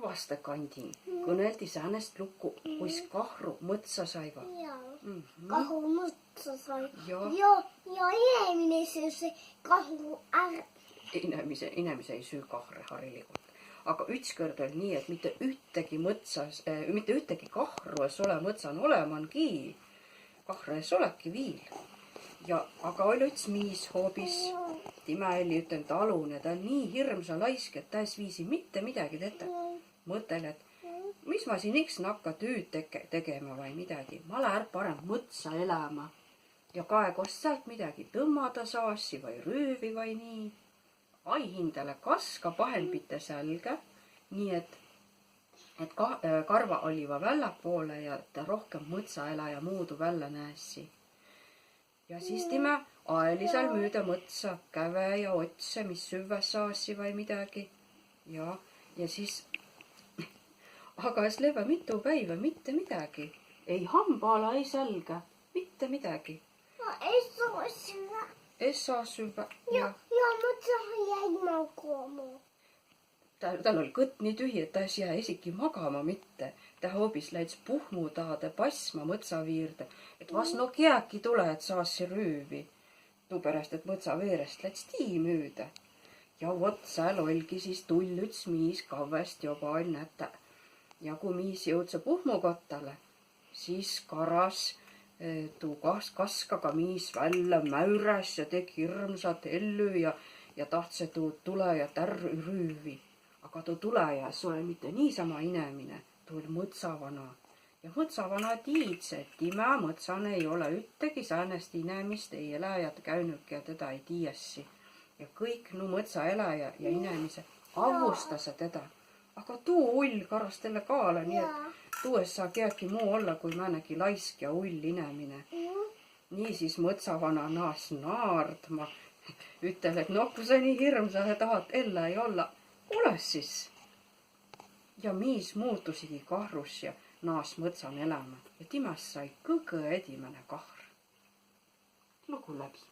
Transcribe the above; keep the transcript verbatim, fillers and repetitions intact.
Vasta kandin kõneldi säänest luku, kuis kahru mõtsa saiva. Jaa. Mhm. Kahru mõtsa sai. Jaa. Ja, ja inemine sai kahru ärä. Inemise, inemise ei süü kahre hariligult. Aga ütskõrd oll' nii, et mitte üttegi mõtsas, eh, mitte üttegi kahru es ole mõtsan oleman gii. Kahre es olegi viil. Ja, aga oll' üts miis hoobis, timä elli üten talun ja tä oll' nii hirmsa laisk, et tä es viisi mitte midägi tetä. Mõtel, et mis ma siin iks nakka tüüd tege-, tegema vai midägi. Ma lää parem mõtsa elämä. Ja kae, kos säält midägi tõmmada saassi vai rüüvi vai nii. Ai hindäle kaska pahenbitte sälgä, nii et, et ka-, eh, karva olliva välläpoole ja tä rohkem mõtsaeläjä muudu vällä näessi. Ja sis timä aeli sääl müüdä mõtsa, käve ja otse, mis süvvä saassi vai midägi. Ja, ja sis, aga es levvä mitu päivä mitte midägi. Ei hamba ala, ei sälgä, mitte midägi. No, es saa süvvä. Es saa süvvä, ja, jah. Ja mõtsa jäi magama. Tä, tal oll' kõt nii tühje, et tä es jää esiki magama mitte. Tä hoobis läits puhmu taade basma mõtsa viirde, et vas no kiäki tule, et saassi rüüvi. Tuuperäst, et mõtsa veerest läts tii müüdä. Ja vot sääl oll'gi sis tull' üts miis, kavvest joba oll' nätä. Ja ku miis jõudsõ puhmu kottale, sis karas, eh, tuu kas-, kaskaga miis vällä, mäüräs ja teg hirmsat hellü ja, ja tahtsõ tuu tulõ ja tärrü rüüvi. Aga tuu tulõ ja es ole mitte niisama inemine, tuu oll' mõtsavana. Ja mõtsavana tiidse, et timä mõtsan ei ole üttegi säänest inemist, ei eläjät käünüki ja tedä ei tiiässi. Ja kõik nu mõtsaeläjä ja inemise avvustasõ tedä. Aga tuu ull' karas tälle kaala, nii et tuu es saa kiäki muu olla kui määnegi laisk ja ull' inemine. Nii sis mõtsavana naas' naardma, ütel, et no ku sa nii hirmsa tahat ellä ja olla, olõ sis. Ja miis muutusigi kahrus ja naas' mõtsan elämä. Ja timäst sai kõgõ edimäne kahr. Lugu läbi.